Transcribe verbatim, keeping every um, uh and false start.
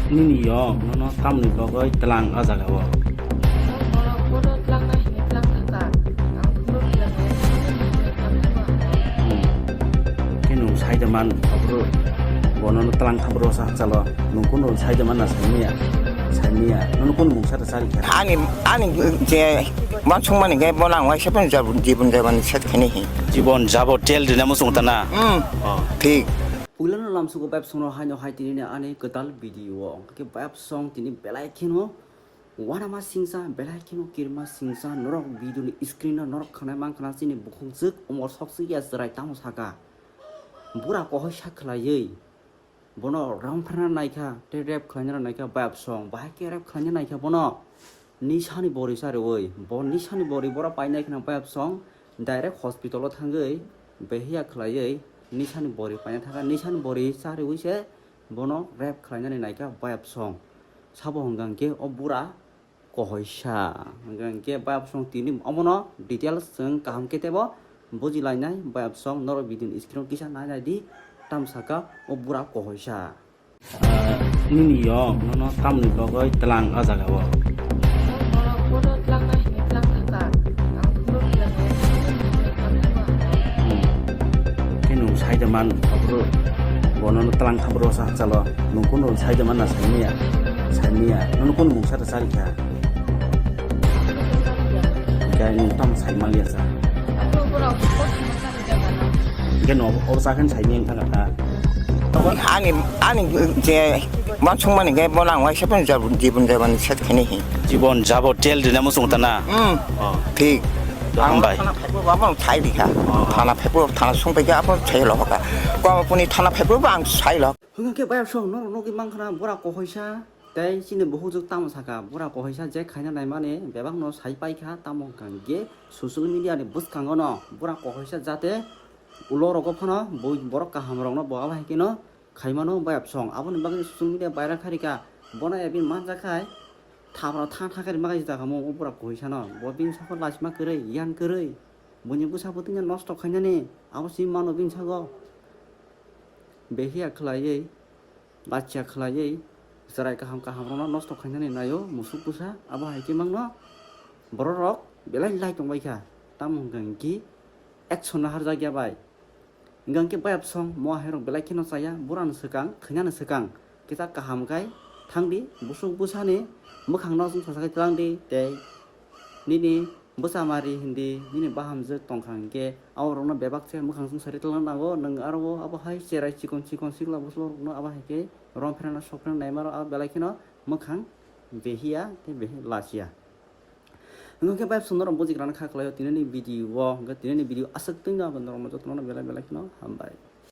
Nini yong nono tamni bagwi tlang a jaga o? Borok bono tlang nai hinwi tlang thangkha. Ang phuru tlang nai. Hmm. Khe nwng sai de man, abro bono tlang thabro sa chalo. Nwng kunu sai de man na sai miya? Sai miya. Nono kunu mungsa ta sari kha? Ani, ani je wansukmani khe bono ang waisa phano jabon, jibon jabon set khaini hi. Jibon jabo tel rina musung ta na? Hmm. Oh. Thik. Puilano lamsugo bebsongno haino hai tinini ani kwtal video o. Hwnkhe bebsong tini belai kheno uanama singsa, belai kheno kirima singsa, norok video ni screen o norok khanai mankha na chini bukhuk jwk umor sok swk ya chwrai tamo saka. Bura kohoi sak khlaiwi bono rang pherna naikha, tei rep khlaina naikha bebsong, bahai khe rep khlaina naikha bono. Nisani bori chariwi, bo nisani bori bora painai kheno bebsong, direct hospital o thangwi behiya khlaiwi nisani bori paina thangkha, nisani bori chariwi se bono rep khlainani naikha bebsong. Sabo hwnkha hwnkhe o bura kohoisa. Hwnkha hwnkhe bebsong tini omono details chwng kaham khe tebo bujilainai bebsong, norok video ni screen o kisa nainai di, tam saka o bura kohoisa. Ah, nini yong nono tamni bagwi tlang a jaga o? Borok bono tlang nai hinwi tlang thangkha. Ang phuru tlang nai. Hmm. Khe nwng sai de man, abro bono tlang thabro sa chalo. Nwng kunu sai de man na sai miya? Sai miya. Nono kunu mungsa ta sari kha? Khe nwng tam sai maliya sa? Ako borok Hwnkhe no, o sakhen saimiyang thangkha ta. Ani, ani je wansukmani khe bono ang waisa phano jab-, jibon jabon set khaini hi. Jibon jabo tel rina musung ta na? Hmm. Oh. Thik. Hambai. Ang thana phaibo abo ang sai rikha. Oh. Thana phaibo, thana sungpaikha abo sai lo hoka. Kobapuni thana phaibo ang sai lo. Hwnkhe bayapsong norok nugwi mankha na bura kohoisa. Tei chini bukhukjwk tamo saka, bura kohoisa je khaina naimani bebakno sai paikha, tamo hwnkha hwnkhe social media ni bwskango no bura kohoisa jate ulo rogo phano bo borok kaham rokno bo abo hai kheno khaimano bayapsong. Aboni bagwi social media viral kharika, bono ebin manjakhai thabra tha tha khe rima khe jagamo o bura kohoisano, bo bini saka lachima kwrwi, yan kwrwi, buini bwsa bwtwino nosto khainani abo si mano bini sago. Behiya khlaiwi, lachia khlaiwi, chwrai kaham kaham rokno nosto khainani naio musuk bwsa, abo hai khe mangno borok rok belai lai tongbaikha, tamo hwnkha hwnkhe action no harjakya bai. Hwnkha hwnkhe bayapsong mo hai rok belai kheno chaya, burano swkang, khainano swkang, kisa kaham khai thangdi, busuk bwsani mwkhangno chwng sasakhai twlangdi tei nini bwsa mari hindi, nini bahamjwk tongkha hwnkhe, aborokno bebak se mwkhang chwng sari twlangna nango, nwng aro o abo hai cherai chikon chikon sikla bwsarokno abo hai khe rom pherana sok pherana naima rok abo belai kheno mwkhang behiya tei behi lachia. Hwnkhe bayapsong norok bujigrana kha khlaio tinini video o, hwnkhe tinini video aswk twino abo norokno jotono belai belai kheno hambai.